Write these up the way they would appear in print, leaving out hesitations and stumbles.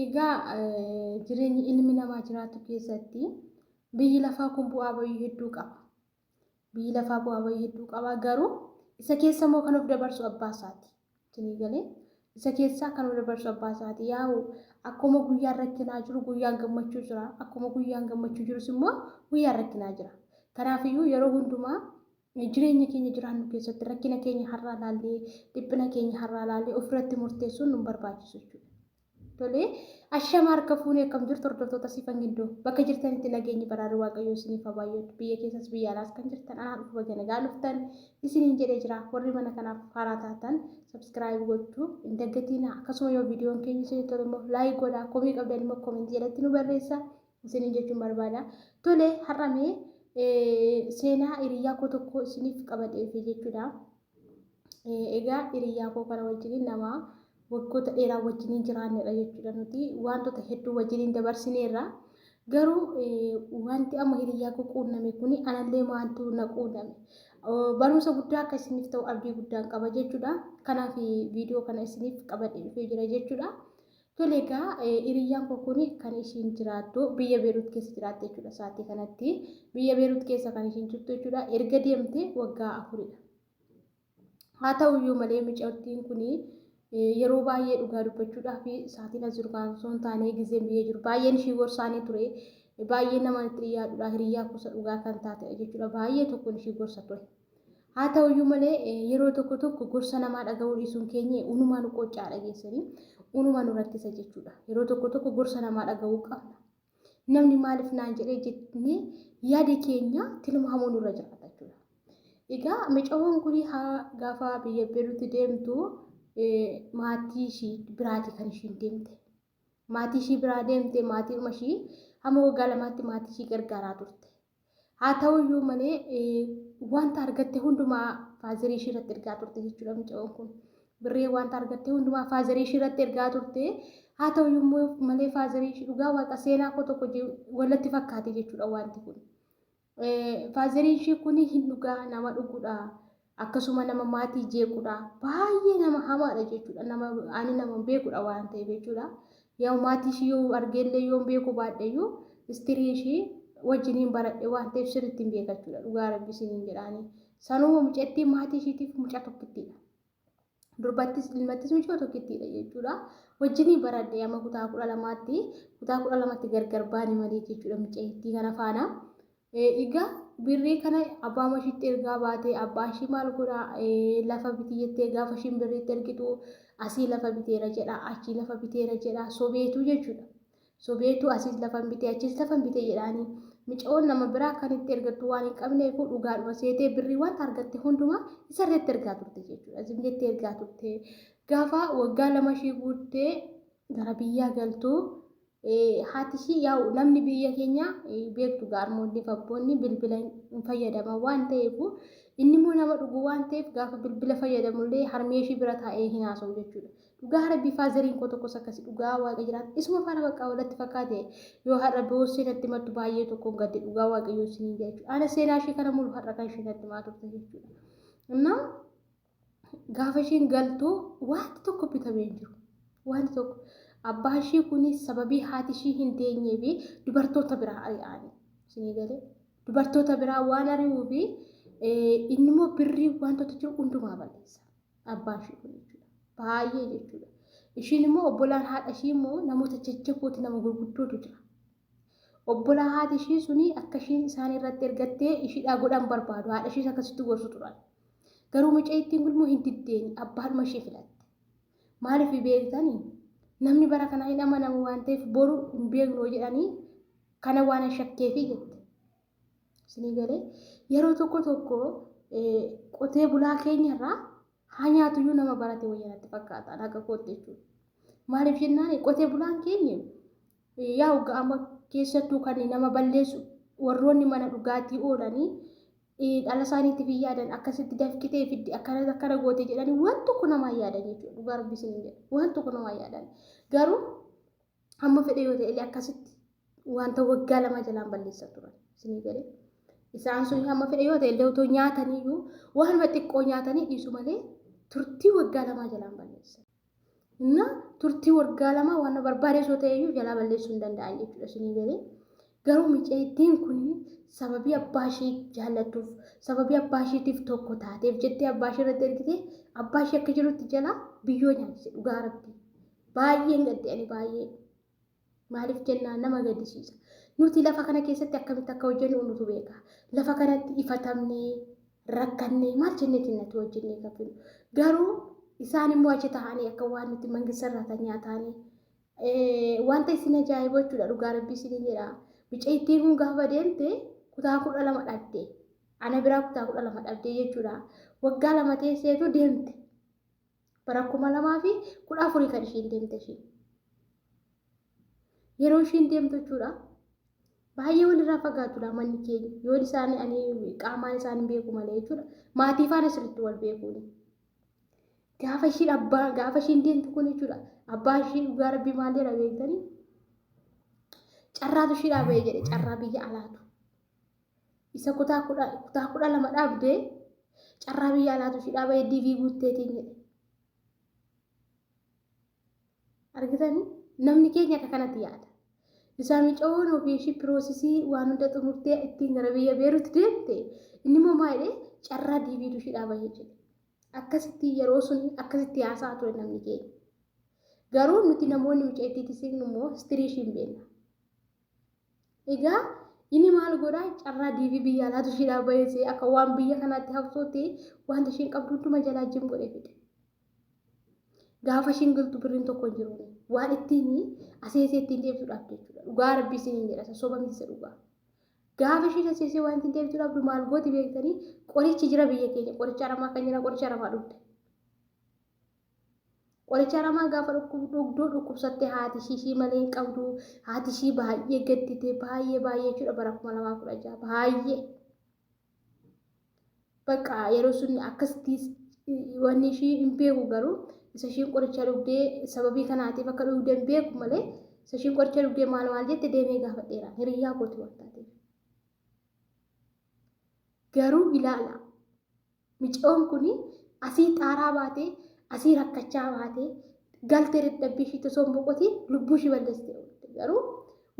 Egaa jireenyi ilmi namaa jiraatu keessatti biyyi lafaa kun bu'aa bayii hedduu qaba. Biyyi lafaa bu'aa bayii hedduu qaba garuu isa keessa immoo kan of dabarsu abbaa isaati. Isinii galee isa keessaa kan of dabarsu abbaa isaati. Yaa'u akkuma guyyaan rakkinaa jiru guyyaan gammachuu jira. Akkuma guyyaan gammachuu jirus immoo guyyaan rakkinaa jira. Kanaafiyyuu yeroo hundumaa jireenya keenya jiraannu keessatti rakkina keenya har'aa laallee dhiphina keenya har'aa laallee ofirratti murteessuun nu barbaachisu jechuudha. Tolee, ashama harka fuunee akkam jirtu hordoftoota Siifan Gindoo bakka jirtanitti nageenyi baraarri Waaqayyoo isiniif haa baay'atu. Biyya keessas biyya alaas kan jirtan anaa dhufu baga nagaa dhuftan isiniin jedhee jira. Warri mana kanaaf haaraa taatan subscribe gochuu hin dagatiina. Akkasuma yoo viidiyoon keenya isinitti tole immoo like godhaa, komii qabdan immoo komentii jalatti nu barreessa isiniin jechuun barbaada. Tole har'a mee seenaa hiriyyaa koo tokko isiniif qabadheefi jechuudha. Egaa hiriyyaa koo kana wajjiniin nama waggoota dheeraa wajjiniin jiraannedha jechuudha nuti wantoota hedduu wajjiniin dabarsineerra. Garuu wanti amma hiriyyaa koo quunname kun anallee maaltu na quunname. Barumsa guddaa akka isiniif ta'u abdii guddaan qaba jechuudha. Kanaaf viidiyoo kana isiniif qabadhee dhufee jira jechuudha. Tole egaa hiriyyaan koo kun kan ishiin jiraattu biyya Beerut keessa jiraatte jechuudha sa'aatii kanatti. Biyya Beerut keessa kan ishiin jirtu jechuudha. Erga deemte waggaa afuridha. Haa ta'uyyuu malee mucattiin kun yeroo baay'ee dhugaa dubbachuudhaaf sa'aatiin as jiru kan osoo hin taane gizeen biyya jiru baay'een ishii gorsaanii ture. Baay'ee nama itti dhiyaadhudha hiriyyaa kuusa dhugaa kan taatedha jechuudha. Baay'ee tokkoon ishii gorsa ture. Haa ta'uyyuu malee yeroo tokko tokko gorsa namaa dhaga'uu dhiisuun keenya unumaa nu qoccaa dhageessanii unumaa nu rakkisa jechuudha. Yeroo tokko tokko gorsa namaa dhaga'uu qabna. Namni maaliif naan jedhee jennee yaada keenya tilmaamuu nurra jiraata jechuudha. Egaa mucayyoon kun gaafa biyya Beeruutti deemtu maatii ishii biraati kan ishiin deemte. Maatii ishii biraa deemte maatiidhuma ishii hamma waggaa lamaatti maatii ishii gargaaraa turte. Haa ta'uyyuu malee wanta argatte hundumaa faazarii ishii irratti ergaa turte jechuudha mucayyoon kun. Birree wanta argatte hundumaa faazarii ishii irratti ergaa turte. Haa ta'uyyuu malee faazarii ishii dhugaa waaqa seenaa koo tokko wallatti fakkaate jechuudha wanti kun. Faazariin ishii kun hin dhugaa nama dhugudha. Akkasuma nama maatii jeequdha. Baay'ee nama hamaadha jechuudha. Nama ani nama beekudha waan ta'eef jechuudha. Yaa maatii ishii yoo argeellee yoo beeku baadheyyuu istirii ishii wajjiniin baradhe waan ta'eef sirriitti hin beeka jechuudha. Dhugaa rabbi isiniin jedhaanii. Sanuma mucattii maatii ishiitiif mucaa tokkittiidha. Durbattis ilmattis mucaa tokkittiidha jechuudha. Wajjiniin baradhe amma kutaa 12tti kutaa 12tti gargar baane malee jechuudha mucattii kana faana. Egaa birrii kana abbaa ishiitti ergaa baatee abbaa ishii maal godhaa lafa biti jettee gaafa ishiin birriitti ergitu asii lafa biteera jedha achii lafa biteera jedha sobeetu jechuudha. Sobeetu asiis lafa bitee achiis lafa bitee jedhaanii micaa'oon nama biraa kan itti ergattu waan hin qabneef dhugaadhuma seetee birrii wanta argatte hundumaa isarratti ergaa turte jechuudha. Zim jettee ergaa turte gaafa waggaa 2 ishii guuttee gara biyyaa galtu Haati ishii yaa'u namni biyya keenya beektu gaarmoonni fi abboonni bilbila hin fayyadaman waan ta'eef inni immoo nama dhugu waan ta'eef gaafa bilbila fayyadamullee harmee ishii bira taa'ee hin haasa'u jechuudha. Dhugaa rabbii faazariin koo tokkos akkasi dhugaa waaqa jiraatu isuma faana bakka walatti fakkaate yoo har'a boossee natti mattu baay'ee tokkoon gadde dhugaa waaqayyoo isiniin jechuudha. Ana seenaa ishii kana mulu har'a kan ishee natti maa turte jechuudha. Innaa gaafa isheen galtu wanti tokko bitamee hin jiru. Wanti tokko abbaa ishii kun sababii haati ishii hin deenyee fi dubartoota biraa ari'aani. Isinii galee dubartoota biraa waan ari'uu fi inni immoo birrii wantoota jiru hundumaa balleessa. Abbaan ishii kun jechuudha. Baay'ee jechuudha. Ishiin immoo obbolaan haadha ishii immoo namoota jajjabooti nama gurguddootu jira. Obbolaa haati ishii suni akka ishiin isaan irratti ergattee ishiidhaa godhan barbaadu. Haadha ishiis akkasitti gorsu turan. Garuu mucayittiin kun immoo hin diddeeni abbaadhuma ishii filatte. Maaliif beektanii? Namni bara kanaa hin amanamu waan ta'eef boru hin beeknu jedhanii kana waan shakkeefi jette. Isinii galee yeroo tokko tokko qotee bulaa keenyarraa haa nyaatuyyuu nama barate wayya natti fakkaata akka kootti jechuudha. Maaliif jennaan qotee bulaan keenya Yaa'u ga'ama keessattuu kan nama balleessu warroonni mana dhugaatii oolanii dhala isaaniitiif hin yaadan akkasitti dafqitee fiddi akkana akkana goote jedhanii waan tokko namaa hin yaadan jechuudha. Dhugaa rabbi isin jedha. Waan tokko namaa hin yaadan. Garuu hamma fedhe yoo ta'e illee akkasitti wanta waggaa 2 jalaan balleessan turan. Isinii galee. Isaan sun hamma fedhe yoo ta'e illee otoo nyaataniyyuu waanuma xiqqoo nyaatanii dhiisu malee turtii waggaa 2 jalaan balleessan. Inna turtii waggaa 2 waan barbaade osoo ta'e iyyuu jalaa balleessuu hin danda'an jechuudha isinii galee. Garuu mucayittiin kun sababii abbaa ishii jaallattuuf, sababii abbaa ishiitiif tokko taateef jettee abbaa ishii irratti ergite, abbaa ishii akka jirutti jalaa biyyoo nyaachise dhugaa rabbii. Baay'een gadde ani baay'ee. Maaliif jennaan nama gaddisiisa. Nuti lafa kana keessatti akkamitti akka hojjennu nutu beeka. Lafa kanatti ifatamnee rakkannee maal jenneetiin natti hojjennee kan garuu isaan immoo achi taa'anii akka waan nuti mangista irraa kan nyaataanii wanta isin ajaa'ibu jechuudha dhugaa rabbii isin jedha. Mucayittiin kun gaafa deemte kutaa 12 dhabde. Ana biraa kutaa 12 dhabde jechuudha. Waggaa 2 teesseetu deemte. Bara 2014 kan ishiin deemte ishiin. Yeroo ishiin deemtu jechuudha. Baay'ee walirraa fagaatudha manni keenya. Yoo isaan ani qaamaan isaan hin beeku malee jechuudha. Maatii faana sirriitti wal beekuuni. Gaafa ishiin abbaa gaafa ishiin deemtu kun jechuudha. Abbaa ishii dhugaa rabbii maal jedha beektanii? Carraatu ishiidhaa ba'e jedhe carraa biyya alaatu. Isa kutaa 12 dhabde carraa biyya alaatu ishiidhaa ba'e DV guutteetiin jedhe. Argitanii namni keenya akka kanatti yaada. Isaa micoon ofii ishii piroosisii waan hunda xumurtee ittiin gara biyya Beerut deemte inni immoo maal jedhee carraa DVtu ishiidhaa bahee jedhe. Akkasitti yeroo sun akkasitti haasa'a ture namni keenya. Garuu nuti namoonni mucayittiitti siqnu immoo histirii ishii hin beekna. Egaa inni maal godhaa carraa DV biyya alaatu ishiidhaa bahee akka waan biyya kanaatti haftuutti wanta ishiin qabdu hunduma jalaa jim godhee fide. Gaafa ishiin galtu birriin tokko hin jiru. Waan ittiin aseesee ittiin deemtu dhabde jechuudha. Dhugaa rabbii isiniin jedha isa soba miti isa dhugaa. Gaafa ishiin aseesee waan ittiin deemtu dhabdu maal gooti beektanii qorichi jira biyya keenya qoricha aramaa kan jira qoricha aramaa dhugde. Qoricha aramaa gaafa dhugduu dhukkubsatte haati ishii ishii malee hin qabdu. Haati ishii baay'ee gaddite baay'ee baay'ee jechuudha bara 2016 baay'ee. Bakka yeroo sun akkasitti wanni ishii hin beeku garuu isa ishiin qoricha dhugdee sababii kanaatiif akka dhugdee hin beeku malee isa ishiin qoricha dhugdee maal maal jette deemee gaafadheera hiriyyaa kooti waan taateef. Garuu ilaala micoon kun asii xaaraa baatee asii rakkachaa baatee galtee dadhabbii ishii osoo hin boqotiin lubbuu ishii balleessite oolte. Garuu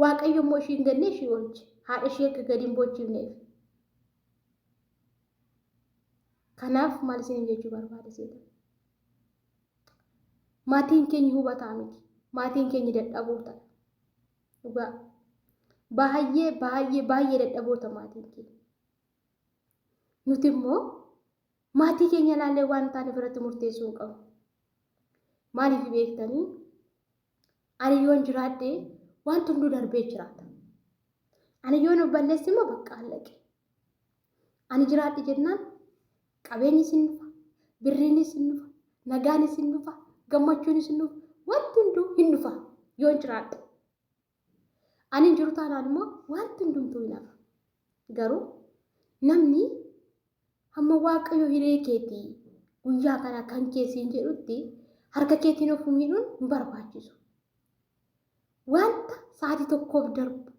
Waaqayyo immoo ishii hin ganne ishii oolche haadha ishii akka gadi hin boochifneef. Kanaaf maal isiniin jechuu barbaade seetan? Maatiin keenya hubataa miti. Maatiin keenya dadhaboota. Dhugaa. Baay'ee baay'ee baay'ee dadhaboota maatiin keenya. Nuti immoo maatii keenya ilaallee waan taane biratti murteessuu hin qabnu. Maaliif beektanii? Ani yoon jiraadhe wanti hunduu darbee jiraata. Ani yoon of balleesse immoo bakka allaqe. Ani jiraadhe jennaan qabeenyi sin dhufa, birriinis hin dhufa, nagaanis hin dhufa, gammachuunis hin dhufa, wanti hunduu hin dhufa yoon jiraadhe. Ani hin jiru taanaan immoo wanti hundumtuu hin hafa. Garuu namni hamma Waaqayyo hiree keetii guyyaa kana kan kee siin jedhutti harka keetiin of miidhuun hin barbaachisu. Wanta sa'aatii tokkoof darbu,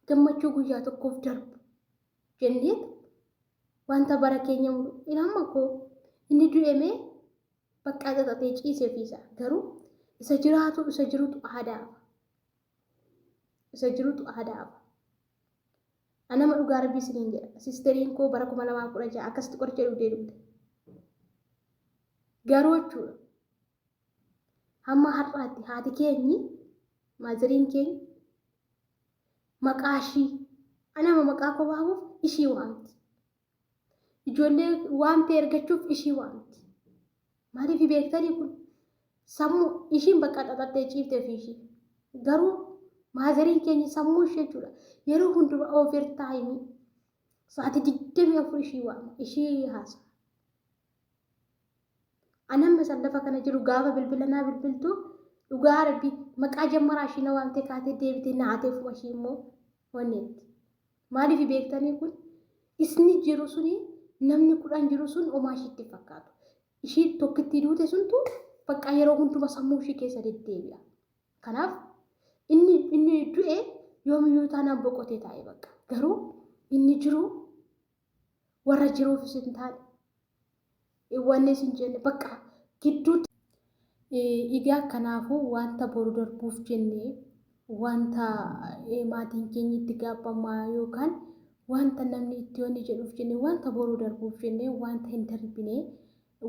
gammachuu guyyaa tokkoof darbu jenneet wanta bara keenya mulu amma koo inni du'emee baqqaa xaxatee ciise ofiisa garuu isa jiraatu isa jirutu aadaa isa jirutu aadaa. Anama dhugaa rabbii isiniin jedha. Sisteriin koo bara 2016 akkasitti qoricha dhugdee dhugde. Garuu jechuudha. Hamma har'aatti haati keenyi maazariin keenya maqaa ishii anama maqaa koo waamuuf ishii waamti. Ijoollee waamtee ergachuuf ishii waamti. Maaliif beektanii kun sammuu ishiin bakka xaxattee ciifte ofii ishii. Garuu maazariin keenya sammuu ishee jechuudha. Yeroo hundumaa over time sa'aatii 24 ishii waama ishii haasa. Anamma san lafa kana jiru gaafa bilbila naa bilbiltu dhugaa rabbii maqaa jammaraa ishii na waamtee kaatee deebitee naatee ofuma ishii immoo wanneetti. Maaliif beektanii kun isni jiru suni namni 10 jiru sun homaa ishiitti fakkaatu. Ishii tokkittii duute suntu bakka yeroo hunduma sammuu ishii keessa deddeebi'a. Kanaaf inni inni du'e yoomiyyuu taanaan boqotee taa'e bakka. Garuu inni jiru warra jiruufis hin taane wanni isin jenne bakka gidduutti. Egaa kanaafuu wanta boru darbuuf jennee wanta maatiin keenya itti gaabbamaa yookaan wanta namni itti wanni jedhuuf jennee wanta boru darbuuf jennee wanta hin darbine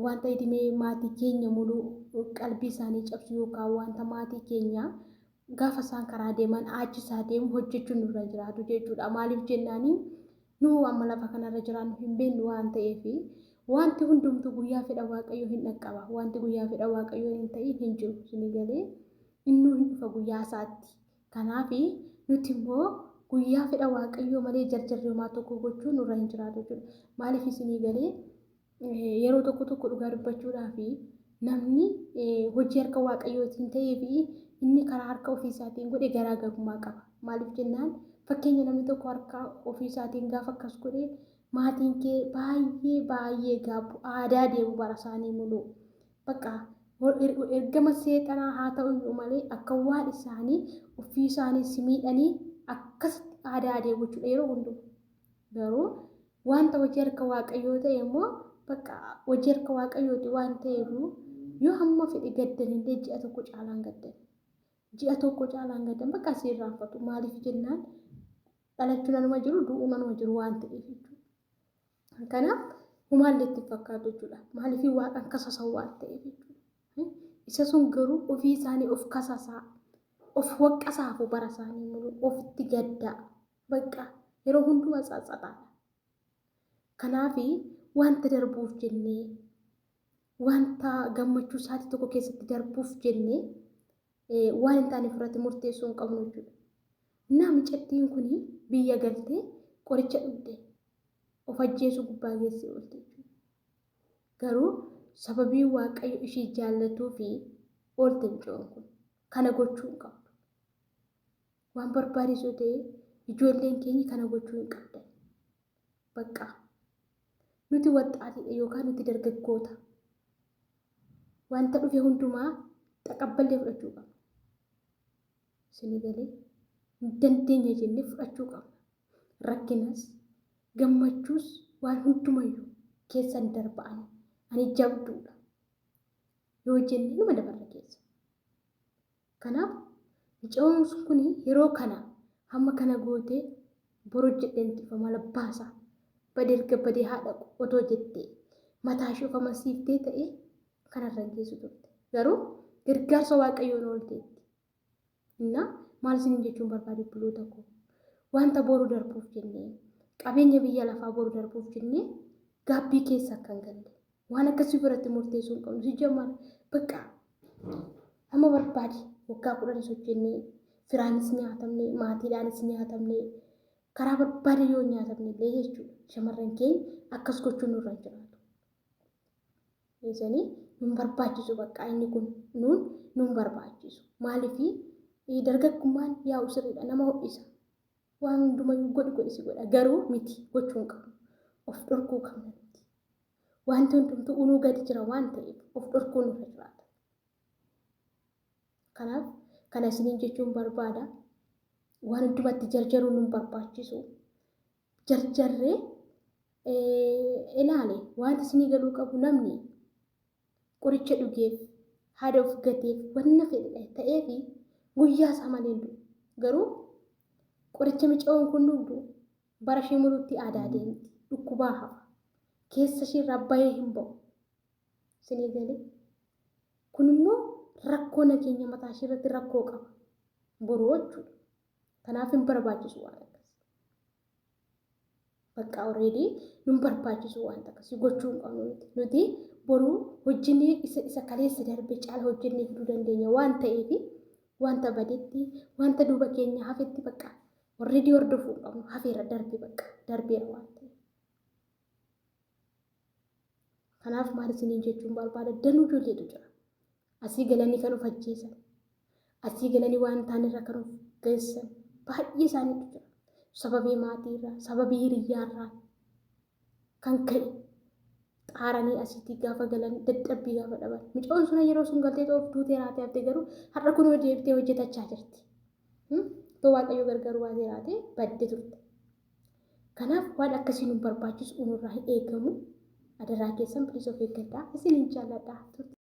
wanta idimee maatii keenya muluu qalbii isaanii cabsu yookaan wanta maatii keenya gaafa isaan karaa deeman aachisaa deemu hojjechuun nurra jiraatu jechuudha. Maaliif jennaanii nu amma lafa kanarra jiraannu hin beeknu waan ta'eef wanti hundumtuu guyyaa fedha Waaqayyoo hin dhaqqaba. Wanti guyyaa fedha Waaqayyoo hin ta'in hin jiru. Isinii galee innuu hin dhufa guyyaa isaatti. Kanaaf nuti immoo guyyaa fedha Waaqayyoo malee jarjarree homaa tokko gochuun nurra hin jiraatu jechuudha. Maaliif isinii galee yeroo tokko tokko dhugaa dubbachuudhaaf namni hojii harka Waaqayyootiin ta'ee fi inni karaa harka ofii isaatiin godhe garaagarummaa qaba. Maaliif jennaan fakkeenya namni tokko harka ofii isaatiin gaafa akkas godhe maatiin kee baay'ee baay'ee gaabbu aadaa deemu bara isaanii muluu. Bakka ergama seexanaa haa ta'u iyyuu malee akka waan isaanii ofii isaanii si miidhanii akkasitti aadaa adeemu jechuudha yeroo hundumaa. Garuu wanta hojii harka Waaqayyoo ta'e immoo bakka hojii harka Waaqayyooti waan ta'eef yoo hamma fedhe gaddanillee ji'a tokko caalaan gaddan. Ji'a tokko caalaan gaddan bakka si irraanfatu. Maaliif jennaan dhalachuun anuma jiru du'uun anuma jiru waan ta'eef jechuudha. Kanaaf humaallee itti fakkaatu jechuudha. Maaliif waaqan kasasan waan ta'eef jechuudha. Isa sun garuu ofii isaanii of kasasaa, of waqqasaafu bara isaanii mulu, ofitti gaddaa. Bakka yeroo hundumaa tsatsataadha. Kanaaf wanta darbuuf jennee wanta gammachuu isaatii tokko keessatti darbuuf jennee waan hin taane ofirratti murteessuu hin qabnu jechuudha. Naa micattiin kun biyya galtee qoricha dhugde of ajjeesuu gubbaa geessee oolte jechuudha. Garuu sababii Waaqayyo ishii jaallatuu fi oolte mucoon kun kana gochuu hin qabdu. Waan barbaachisoo ta'e ijoolleen keenya kana gochuu hin qabdan. Bakka nuti waxxaatiidha yookaan nuti dargaggoota. Wanta dhufe hundumaa taqabballee fudhachuu qabna. Isinii galee hin dandeenya jennee fudhachuu qabna. Rakkinas gammachuus waan hundumayyuu keessan darba'an ani jabduudha yoo jenne numa dabarra keessa. Kanaaf mucayyoon kun yeroo kana hamma kana gootee boru jedheen dhufa mala baasa badee erga badee haadha otoo jettee mataa ishee of amansiiftee ta'e kanarra hin geessu turte. Garuu gargaarsa Waaqayyoon oolteetti. Innaa maal isiniin jechuun barbaade obboloota koo? Wanta boru darbuuf jennee qabeenya biyya lafaa boru darbuuf jennee gaabbii keessa akka hin galle waan akkasii biratti murteessuu hin qabnu. Si jammaara bakka amma barbaade waggaa 10 hojjennee firaanis nyaatamne maatiidhaanis nyaatamne karaa barbaade yoo nyaatamne illee jechuudha. Shamarran keenya akkas gochuun nurra hin jiraatu. Isanii nun barbaachisu bakka inni kun nun nun barbaachisu. Maaliif dargaggummaan yaa'u sirriidha nama ho'isa. Waan hundumayyuu godhi godhi si godha garuu miti gochuu hin qabnu. Of dhorkuu qabna nuti. Wanti hundumtuu unuu gadi jira waan ta'eef of dhorkuu nurra jiraata. Kanaaf kana isiniin jechuun barbaada. Waan hundumatti jarjaruu nun barbaachisu. Jarjarree ilaale wanti isinii galuu qabu namni qoricha dhugeef haadha of gateef wanna fedhe ta'eef guyyaa isaa malee hin du'u. Garuu qoricha micaa'uun kun dhugdu bara ishee mulutti aadaa deemti. Dhukkubaa hafa. Keessa ishee irraa bahee hin ba'u. Isinii galee. Kun immoo rakkoo nageenya mataa ishee irratti rakkoo qaba. Boruu jechuudha. Kanaaf hin barbaachisu waan akkasii. Bakka already nun barbaachisu wanta akkasii gochuu hin qabnu nuti. Nuti boruu hojjennee isa isa kaleessa darbe caala hojjennee fiduu dandeenya waan ta'eef wanta badetti wanta duuba keenya hafetti bakka already hordofuu hin qabnu hafeera darbe bakka darbeera waan ta'eef. Kanaaf maal isiniin jechuun barbaada danuu ijoolleetu jira. Asii galanii kan of ajjeesan, asii galanii waan taanirra kan of geessan baay'ee isaaniitu jira. Sababii maatiirraa, sababii hiriyyaarraa kan ka'e xaaranii asiitti gaafa galan dadhabbii gaafa dhaban. Mucaan sun yeroo sun galtee of duutee raatee haftee garuu har'a kunoo deebitee hojjetachaa jirti. Otoo Waaqayyo gargaaruu baatee raatee badde turte. Kanaaf waan akkasii nu barbaachisu nurraa hin eegamu. Adaraa keessan please of eeggadhaa. Isinin jaalladha. Turtii